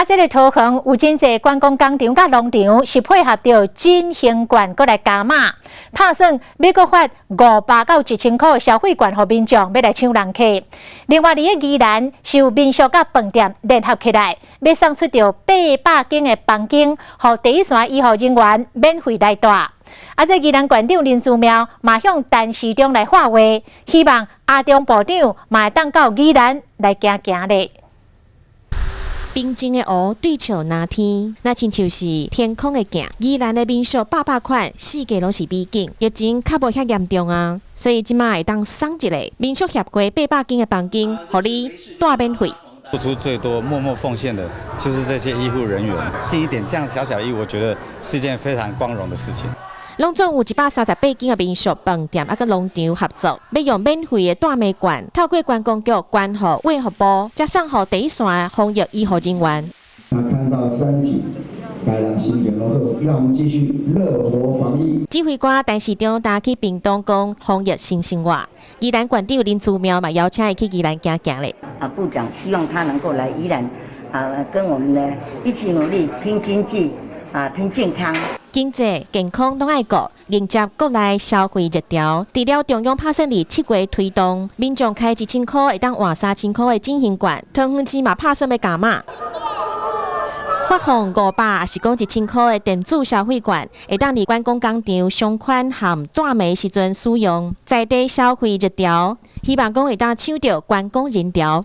這个桃園有真濟觀光工廠佮農場是配合著振興券閣來加碼，拍算欲閣發500到1000箍的消費券予民眾，欲來搶人客。另外，佇个宜蘭是有民宿佮飯店聯合起來，欲送出著800間的房間，予第一線醫護人員免費來蹛。啊，這宜蘭縣長林姿妙嘛向陳時中來喊話，希望阿中部長嘛會當到宜蘭來行行咧。平靜的湖對笑藍天，若親像是天空的鏡。宜蘭的民宿百百款，四季攏是美景。疫情較無遐嚴重啊，所以這馬會當送一个民宿協會800間的房間，予你蹛免費。付出最多、默默奉獻的，就是這些醫護人員。盡一點這樣小小意，我覺得是一件非常光榮的事情。攏總有138間的民宿、飯店啊，佮農場合作，欲用免費的蹛碼券，透過觀光局捐予衛福部，才送予第一線防疫醫護人員。那看到三級，大人心情攏好，讓我們繼續樂活防疫。指揮官陳時中今去屏東講防疫新生活，宜蘭縣長林姿妙嘛邀請伊去宜蘭行行咧。啊，部長希望他能夠來宜蘭，啊，跟我們呢一起努力拼經濟，啊，拼健康。經濟健康攏愛顧，迎接國內消費熱潮。除了中央拍算佇7月推動，民眾開1000箍會當換3000箍的振興券，桃園市嘛拍算欲加碼，發放500抑是講1000箍的電子消費券，會當佇觀光工廠商圈和蹛碼時陣使用，在地消費熱潮，希望講會當搶著觀光人潮。